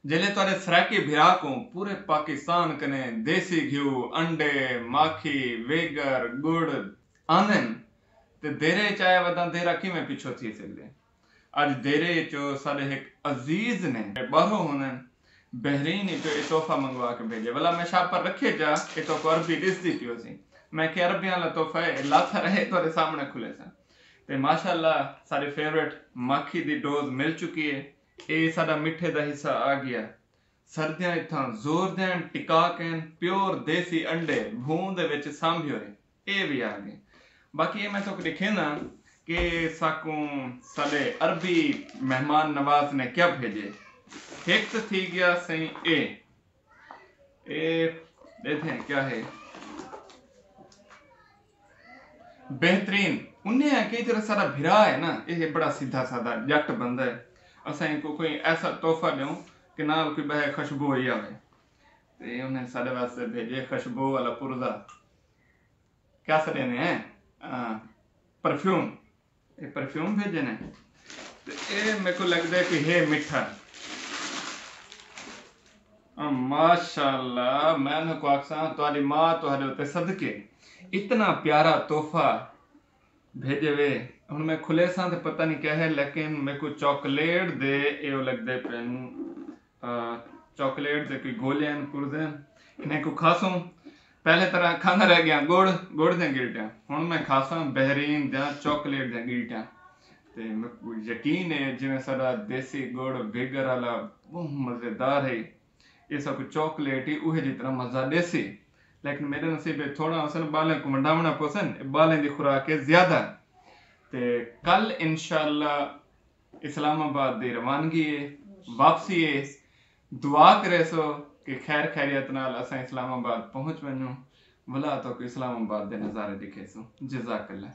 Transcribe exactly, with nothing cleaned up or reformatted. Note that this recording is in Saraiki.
جیلے تہاݙے سرائیکی بھرا کوں پورے پاکستان کنے دیسی گھیو، انڈے، ماکھی، ویگر، ڳڑ آندن تے دیرے اچ آیا وداں دیرا کیویں پچھوں تھی سڳدے؟ اڄ دیرے اچ ساݙے ہک عزیز نے، ٻاہروں ہوندن، بحرین اچ اے تحفہ منگوا کے بھیڄے۔ ولا میں شاپ پر رکھے جا، اے تہاکوں عربی ݙسدی پئی ہوسی۔ میں کہ عربیاں والا تحفہ ہے، اے لاتھا رہے تہاݙے سامݨے کھلے سن۔ تے ماشاءاللہ ساݙی فیورٹ ماکھی دی ڈوز مل چکی ہے۔ اے ساݙا مٹھے دا حصہ آ ڳیا۔ سردیاں اتھاں زور دین، ٹکا کین، پیور دیسی انڈے بھوں دے وچ سانبھیو ہے، اے وی آ ڳئے۔ باقی اے میں تہاکوں ݙکھینداں کہ ساکوں ساݙے عربی مہمان نواز نے کیا بھیڄے۔ ہک تاں تھی ڳیا سئیں اے، اے ݙیکھیں کیا ہے۔ بہترین۔ انہیں آکھیا جیڑھا ساݙا بھرا ہے نا، اے بڑا سدھا سادہ ڄٹ بندہ ہے، اساں اینکوں کوئی ایسا تحفہ ݙیوں کہ نال کوئی ٻہے خوشبو ہی آوے۔ تے انہیں ساݙے واسطے بھیڄے خوشبو والا پرزہ۔ کیا سݙیندے ہیں؟ آ، پرفیوم۔ اے پرفیوم بھیڄے نے۔ تے اے میکوں لڳدے کہ ہے مٹھا۔ آ، ماشاءاللہ، میں انہاں کوں آکھساں، تہاݙی ماں تہاݙے اتے صدقے اتنا پیارا تحفہ بھیڄے وے۔ ہݨ میں کھلیساں تے پتہ نہیں کیا ہے، لیکن میکوں چاکلیٹ دے اے او لڳدے پئن، آ، چاکلیٹ دے کوئی گولے ہن، پرزے ہن، انہیں کوں کھاسوں۔ پہلے طرح کھاندا رہ ڳیاں ڳڑ، ڳڑ دیاں ڳلٹیاں۔ ہݨ میں کھاساں بحرین دیاں چاکلیٹ دیاں ڳلٹیاں۔ تے میکوں یقین ہے جیویں ساݙا دیسی ڳڑ ویگر والا ٻہوں مزیدار ہے، اے ساکوں چاکلیٹ ہی اوہے جئی طرح مزہ ݙیسی۔ لیکن میݙے نصیب اچ تھوڑا ہوسن، ٻالیں کوں ونڈاوݨا پوسن، اے ٻالیں دی خوراک ہے زیادہ۔ تے کل انشاءاللہ اسلام آباد دی روانگی ہے، واپسی ہے۔ دعا کریسو کہ خیر خیریت نال اساں اسلام آباد پہنچ ونڄوں۔ ولا تہاکوں اسلام آباد دے نظارے ݙکھیسوں۔ جزاک اللہ۔